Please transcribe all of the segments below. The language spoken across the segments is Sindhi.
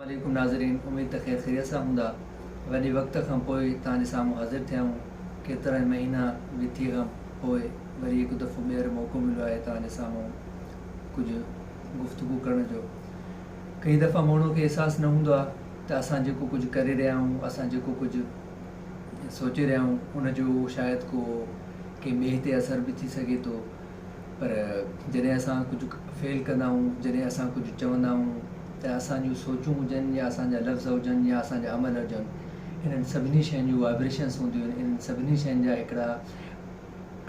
عليڪم ناظرين اميد ته خير خيريت سان هوندا وڏي وقت کان پوء توهان جي سامهون حاضر ٿيا آهيون ڪيترا ئي مهينا وٿي کان پوء وري هڪ دفعو ٻيهر موقعو مليو آهي توهان جي سامهون ڪجهه گفتگو ڪرڻ جو ڪئي دفعا ماڻهو کي احساس نه هوندو آهي ته اسان جيڪو ڪجهه ڪري رهيا آهيون اسان جيڪو ڪجهه سوچي رهيا آهيون ان جو شايد ڪو ڪنهن ٻئي تي اثر به ٿي سگهي ٿو پر جڏهن اسان ڪجهه فعل ڪندا آهيون، جڏهن اسان ڪجهه چوندا آهيون ته اسان جون سوچون هجن يا اسان جا لفظ هجن يا اسان جا عمل هجن، انهن سڀني شين جون وائبريشنس هونديون آهن، انهن سڀني شين جا هڪڙا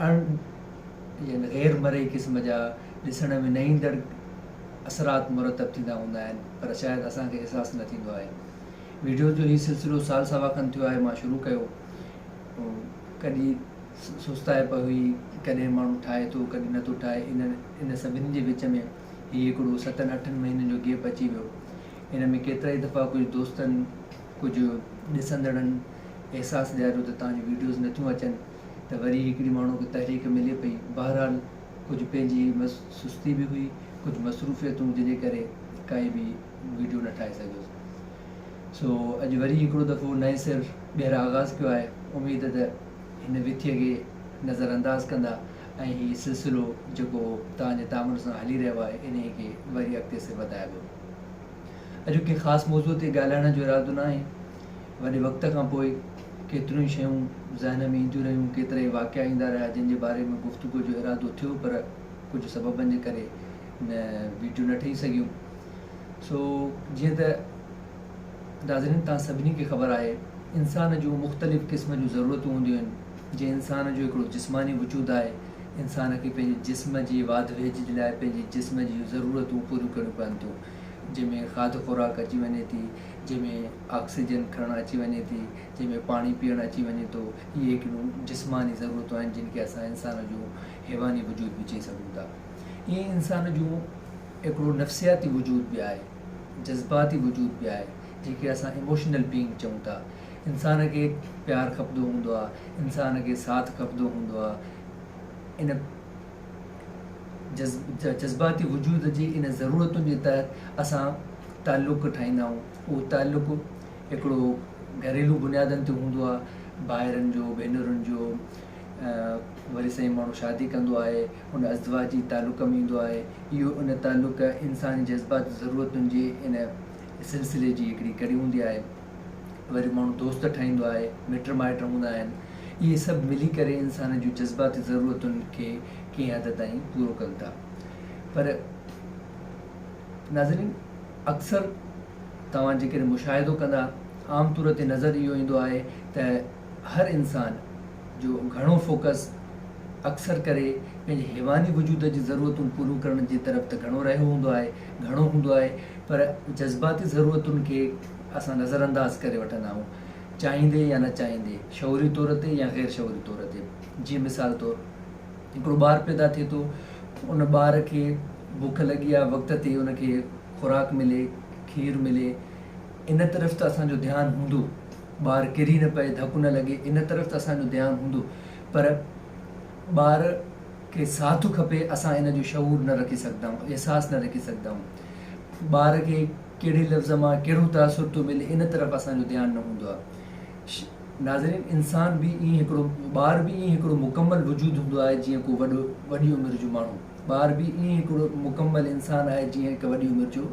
اڻ يعني غير مرئي قسم جا ڏسڻ ۾ نه ايندڙ اثرات مرتب ٿيندا هوندا آهن پر شايد اسان کي احساس نه ٿيندو آهي. ويڊيوز جو هي سلسلو سال سوا کن ٿيو آهي مان شروع ڪيو ڪڏهن سستائپ هئي، ڪڏهن ماڻهو ٺاهي ٿو ڪڏهن نٿو ٺاهي، ان ان سڀني جي وچ ۾ هي هڪڙو ستن اٺن مهينن جو گيپ اچي ويو. ان ۾ ڪيترائي دفعا ڪجهه دوستن، ڪجهه ڏسندڙن احساس ڏياريو ته توهان جون ويڊيوز نٿيون اچن ته وري هڪڙي ماڻهو کي تحريڪ ملي پئي. بهرحال ڪجهه پنهنجي سستي به هئي، ڪجهه مصروفيتون جن جي ڪري ڪائي به ويڊيو نه ٺاهي سگهيس. سو اڄ وري هڪڙو دفعو نئين سر ٻيهر آغاز ڪيو آهي. اميد ته هن وٿيء کي نظر انداز ڪندا ۽ هي سلسلو جيڪو توهان جي تعاون سان هلي رهيو آهي انهيء کي وري اڳتي سر وڌائبو. اڄ ڪنهن خاص موضوع تي ڳالهائڻ جو ارادو ناهي. وڏي وقت کان پوء ڪيتريون ئي شيون ذهن ۾ اينديون رهيون، ڪيترائي واقعا ايندا رهيا جن جي باري ۾ گفتگو جو ارادو ٿيو پر ڪجهه سببن جي ڪري نه ويڊيو نه ٺهي سگهيون. سو جيئن ته ناظرين توهان سڀني کي خبر آهي انسان جون مختلف قسم جون ضرورتون هونديون آهن جيئن انسان جو هڪڙو جسماني وجود آهي انسان کي پنهنجي جسم جي واڌ ويجهه جي لاء پنهنجي جسم جون ضرورتون پوريون ڪرڻيون پون ٿيون جنهن ۾ کاڌ خوراڪ اچي وڃي ٿي جنهن ۾ آڪسيجن کڻڻ اچي وڃي ٿي جنهن ۾ پاڻي پيئڻ اچي وڃي ٿو اهي هڪڙيون جسماني ضرورتون آهن جن کي اسان انسان جو حيواني وجود به چئي سگهون ٿا ائين انسان جون هڪڙو نفسياتي وجود به آهي، جذباتي وجود به آهي، جنهن کي اسان Emotional Being چئون ٿا. انسان کي پيار کپندو هوندو آهي، انسان کي ساٿ کپندو هوندو آهي. ان جذباتي وجود جي ان ضرورتن جي تحت اسان تعلق ٺاهيندا آهيون. اهو تعلق هڪڙو گهريلو بنيادن تي هوندو آهي، ڀائرن جو، ڀينرن جو، وري سائين ماڻهو شادي ڪندو آهي، ان ازدواجي تعلق ۾ ايندو آهي. اهو ان تعلق انساني جذباتي ضرورتن جي ان سلسلي جي هڪڙي ڪڙي هوندي آهي. وري ماڻهو دوست ٺاهيندو آهي، مٽ مائٽ هوندا آهن. اهي سڀ ملي ڪري انسان جون جذباتي ضرورتن کي ڪنهن حد تائين پورو ڪن ٿا. پر ناظرين اڪثر توهان جيڪڏهن مشاهدو ڪندا عام طور تي نظر اهو ايندو آهي ته هر انسان جو گهڻو فوڪس اڪثر ڪري پنهنجي حيواني وجود جي ضرورتون پوريون ڪرڻ جي طرف ته گهڻو رهيو هوندو آهي، گهڻو هوندو آهي پر جذباتي ضرورتن کي اسان نظر انداز ڪري وٺندا آهيون چاهيندي يا نه چاهيندي شعوري طور تي يا غير شعوري طور تي. جيئن مثال طور هڪڙو ٻار پيدا ٿئي ٿو ان ٻار کي بک لڳي آهي وقت تي ان کي خوراڪ ملي کير ملي ان طرف ته اسان جو ڌيان هوندو ٻار ڪري نه پئي ڌڪ نه لڳي ان طرف ته اسان جو ڌيان هوندو پر ٻار کي ساٿ کپي اسان ان جو شعور نه رکي سگهندا آهيون احساس نه رکي سگهندا آهيون ٻار کي ڪهڙي لفظ مان ڪهڙو تاثر ٿو ملي ان طرف اسان جو ڌيان نه هوندو آهي ناظرين انسان به ائين هڪڙو ٻار به ائين هڪڙو مڪمل وجود هوندو آهي جيئن ڪو وڏو وڏي عمر جو ماڻهو ٻار به ائين هڪڙو مڪمل انسان آهي جيئن هڪ وڏي عمر جو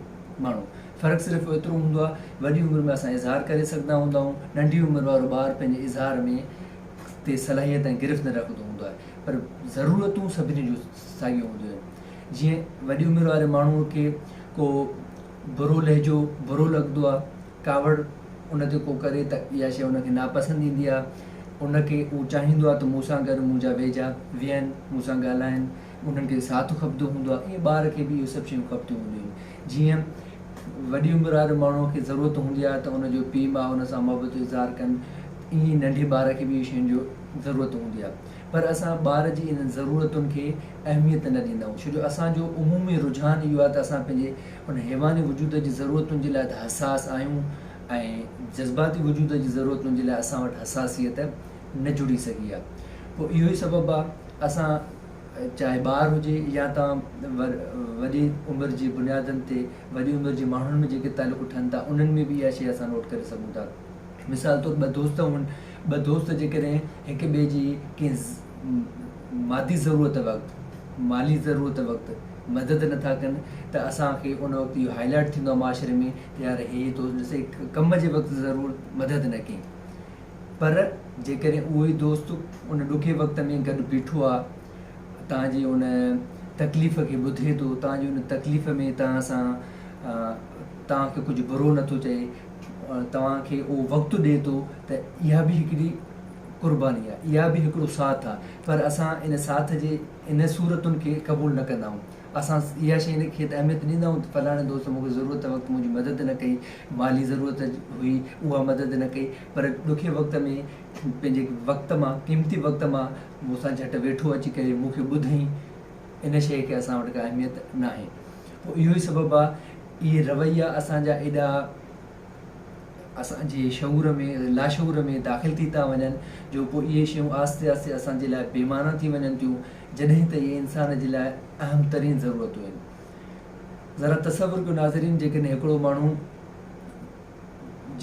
ماڻهو فرق صرف ايترو هوندو آهي وڏي عمر ۾ اسان اظهار ڪري سگهندا هوندا آهيون ننڍي عمر وارو ٻار پنهنجي اظهار ۾ تي صلاحيت ۽ گرفت نه رکندو هوندو آهي پر ضرورتون سڀني جون ساڳيون هونديون آهن جيئن وڏي عمر واري ماڻهو کي ڪو برو لهجو برو لڳندو آهي ڪاوڙ ان تي ڪو ڪري ته اها شيء ان کي ناپسند ايندي آهي ان کي اهو چاهيندو آهي ته مون سان گڏ منهنجا ويجها ويهن مون سان ڳالهائن انهن کي ساٿ کپندو هوندو آهي ائين ٻار کي به اهي سڀ شيون کپنديون هونديون آهن جيئن وڏي عمر واري ماڻهوء کي ضرورت هوندي آهي ته ان جو پيء ماء ان سان محبت جو اظهار ڪن، ائين ئي ننڍي ٻار کي به اهي شين جو ضرورت هوندي آهي. پر اسان ٻار جي انهن ضرورتن کي اهميت نه ڏيندا آهيون، ڇو جو اسان جو عمومي رجحان اهو آهي ته اسان پنهنجي ان حيواني وجود جي ضرورتن جي لاء ته حساس آهيون ۽ جذباتي وجود جي ضرورتن جي لاء اسان وٽ حساسيت نه جڙي سگهي آهي. پوء اهو ئي سبب آهي اسان. چاهي ٻار هجي يا توهان وڏي عمر جي بنيادن تي وڏي عمر جي ماڻهن ۾ جيڪي تعلق ٺهن ٿا انهن ۾ به اها شيء اسان نوٽ ڪري سگهون ٿا. مثال طور ٻه دوست هن، ٻه دوست جيڪڏهن هڪ ٻئي جي ڪنهن مادي ضرورت وقت، مالي ضرورت وقت مدد نه ٿا ڪن ته اسان کي ان وقت اهو هائي لائيٽ ٿيندو آهي معاشري ۾ ته يار هي دوست ڏسي ڪم جي وقت ضرور مدد نه ڪئي پر جيڪڏهن اهو ئي دوست ان ڏکي وقت ۾ گڏ بيٺو آهي توهان جي ان تڪليف کي ٻڌي ٿو توهان جي ان تڪليف ۾ توهان سان توهان کي ڪجهه برو نٿو چئي توهان کي اهو وقت ڏئي ٿو ته اها به هڪڙي قرباني آهي اها به هڪڙو ساٿ آهي پر اسان ان ساٿ جي ان صورتن کي قبول نه ڪندا آهيون اسان اها شيء کي ته اهميت ڏيندا آهيون ته فلاڻي دوست مون کي ضرورت وقت منهنجي مدد نه ڪئي مالي ضرورت هئي اها مدد نه ڪئي پر ڏکي وقت ۾ پنهنجي وقت مان قيمتي وقت مان مون سان جهٽ ويٺو اچي ڪري مون کي ٻڌئين ان شيء کي اسان وٽ ڪا اهميت ناهي پوء اهو ئي سبب آهي اهي رويا اسان جا ايڏا اسان جي شعور ۾ لاشعور ۾ داخل ٿي ٿا وڃن جو پوء اهي شيون آهستي آهستي اسان جي لاء بي معنيٰ ٿي وڃن ٿيون جڏهن ته اهي انسان جي لاء اهم ترين ضرورتون آهن. ذرا تصور ڪيو ناظرين جيڪڏهن هڪڙو ماڻهو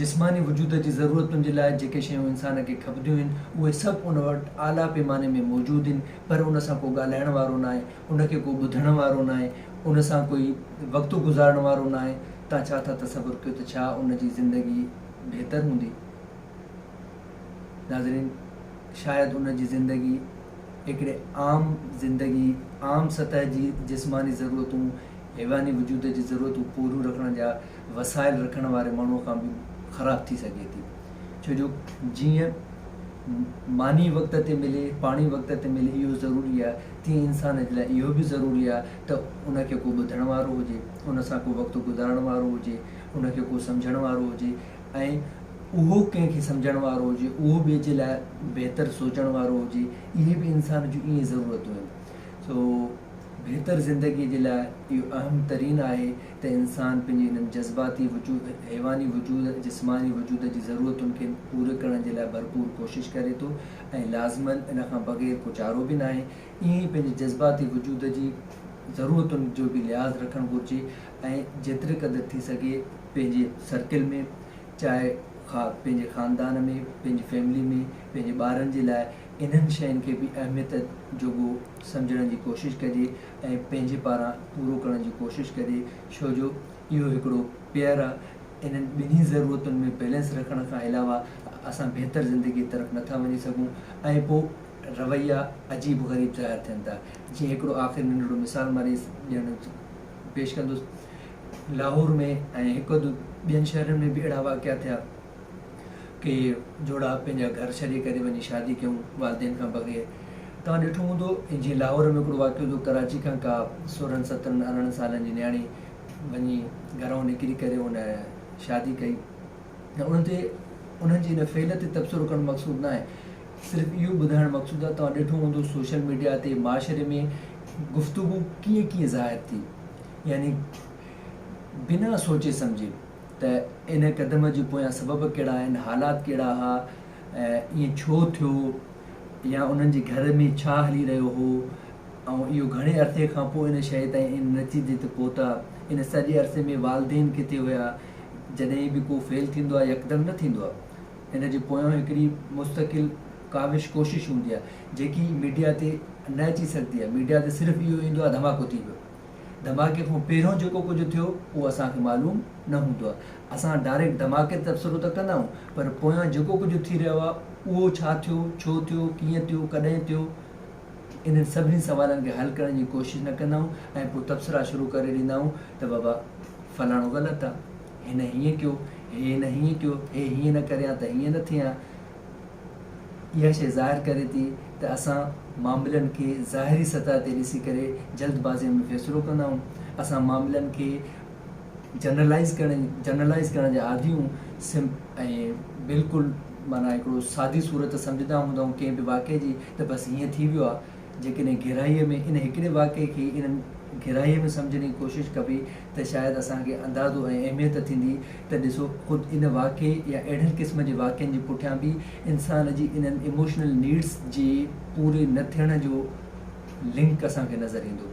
جسماني وجود جي ضرورتن جي لاء جيڪي شيون انسان کي کپنديون آهن اهي سڀ ان وٽ اعليٰ پيماني ۾ موجود آهن پر ان سان ڪو ڳالهائڻ وارو ناهي ان کي ڪو ٻڌڻ وارو ناهي، ان سان ڪوئي وقت گذارڻ وارو ناهي، تان ڇا ٿا تصور ڪيو ته ڇا ان جي زندگي بهتر هوندي؟ ناظرين شايد ان جي زندگي هڪڙي عام زندگي، عام سطح جي جسماني ضرورتون، حيواني وجود جي ضرورتون پوريون رکڻ جا وسائل رکڻ واري ماڻهوء کان به خراب ٿي سگهي ٿي. ڇو جو جيئن ماني وقت تي ملي، پاڻي وقت تي ملي اهو ضروري آهي، تيئن انسان جي لاء اهو به ضروري آهي ته ان کي ڪو ٻڌڻ وارو هجي، ان سان ڪو وقت گذارڻ وارو هجي، ان کي ڪو سمجهڻ وارو هجي ۽ اهو ڪنهن کي سمجهڻ وارو هجي، اهو ٻئي جي لاء بهتر سوچڻ وارو هجي، اهي به انسان جون ائين ضرورتون آهن. سو بهتر زندگيء جي لاء اهو اهم ترين آهي ته انسان پنهنجي انهن جذباتي وجود، حيواني وجود، جسماني وجود جي ضرورتن کي پوري ڪرڻ جي لاء ڀرپور ڪوشش ڪري ٿو ۽ لازماً ان کان بغير ڪو چارو به ناهي. ائين ئي پنهنجي جذباتي وجود جي ضرورتن جو به لحاظ رکڻ گهرجي ۽ جيتري قدر ٿي سگهي پنهنجي سرڪل ۾ چاهي خواه پنهنجي خاندان ۾ پنهنجي فيملي ۾ پنهنجي ٻارن جي لاء انهن شين کي به اهميت جوڳو سمجهڻ جي ڪوشش ڪجي ۽ پنهنجي پاران پورو ڪرڻ جي ڪوشش ڪجي ڇو جو اهو هڪڙو پيئر آ انهن ٻنهي ضرورتن ۾ بيلنس رکڻ کان علاوه اسان بهتر زندگي طرف نٿا وڃي سگهون ۽ پو رويا عجيب غريب ظاهر ٿين ٿا جيئن هڪڙو آخر ننڍڙو مثال مان ڏيڻ پيش ڪندس لاهور ۾ ۽ هڪ اڌ ٻين شهرن ۾ به اهڙا واقعا ٿيا ڪي جوڙا پنهنجا گهر ڇڏي ڪري وڃي شادي ڪيون والدين کان بغير توهان ڏٺو هوندو جيئن لاهور ۾ هڪڙو واقعو ٿيو ڪراچي کان ڪا سورهن سترهن ارڙهن سالن جي نياڻي وڃي گهران نڪري ڪري ان شادي ڪئي ۽ ان تي انهن جي ان فعل تي تبصرو ڪرڻ مقصود نه آهي صرف اهو ٻڌائڻ مقصود آهي توهان ڏٺو هوندو سوشل ميڊيا تي معاشري ۾ گفتگو ڪيئن ڪيئن ظاهر ٿي يعني بنا سوچي سمجهي ته ان قدم جي پويان سبب ڪهڙا آهن، حالات ڪهڙا ها، ائين ڇو ٿيو يا انهن جي گهر ۾ ڇا هلي رهيو هو ۽ اهو گهڻي عرصي کان پوء ان شيء تائين ان نتيجي تي پهتا، ان سڄي عرصي ۾ والدين ڪٿي هيا، جڏهن به ڪو فعل ٿيندو آهي يڪدم نه ٿيندو آهي، ان جي پويان هڪڙي مستقل ڪاوش ڪوشش هوندي آهي، جيڪي ميڊيا تي نه اچي سگهندي آهي، ميڊيا تي صرف اهو ايندو آهي ڌماڪو ٿي ويو. ڌماڪي کان پهريون جيڪو ڪجهه ٿيو اهو اسان کي معلوم نه هوندو آهي. اسان ڊائريڪٽ ڌماڪي تي تبصرو ته ڪندا آهيون پر پويان جيڪو ڪجهه ٿي رهيو آهي اهو ڇا ٿيو، ڇو ٿيو، ڪيئن ٿيو، ڪڏهن ٿيو، انهن سڀني سوالن کي حل ڪرڻ جي ڪوشش نه ڪندا آهيون ۽ پوء تبصرا شروع ڪري ڏيندا آهيون ته بابا فلاڻو غلط آهي، هن هيئن ڪيو، هي هن هيئن ڪيو، هي هيئن نه ڪري ها ته هيئن نه ٿئي ها. اها شيء ظاهر ڪري ٿي ته اسان معاملن کي ظاهري سطح تي ڏسي ڪري جلد بازيء ۾ فيصلو ڪندا آهيون. اسان معاملن کي جنرلائيز ڪرڻ Generalize ڪرڻ جا عادي آهيون سم ۽ بلڪل معنيٰ هڪڙو سادي صورت سمجهندا هوندا آهيون ڪنهن به واقعي جي ته بس هيئن ٿي ويو آهي. جيڪڏهن گهرائيء ۾ ان هڪڙي واقعي کي انهن گهرائيء ۾ سمجهڻ جي ڪوشش ڪبي ته شايد اسان کي اندازو ۽ اهميت ٿيندي ته ڏسو خود ان واقعي يا اهڙن قسم جي واقعن جي پٺيان به انسان جي انهن ايموشنل نيڊس جي پوري نه ٿيڻ جو لنڪ اسان کي نظر ايندو.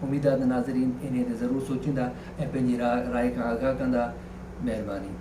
اميد آهي ته ناظرين انهي تي ضرور سوچيندا ۽ پنهنجي راء کان آگاهه ڪندا. مهرباني.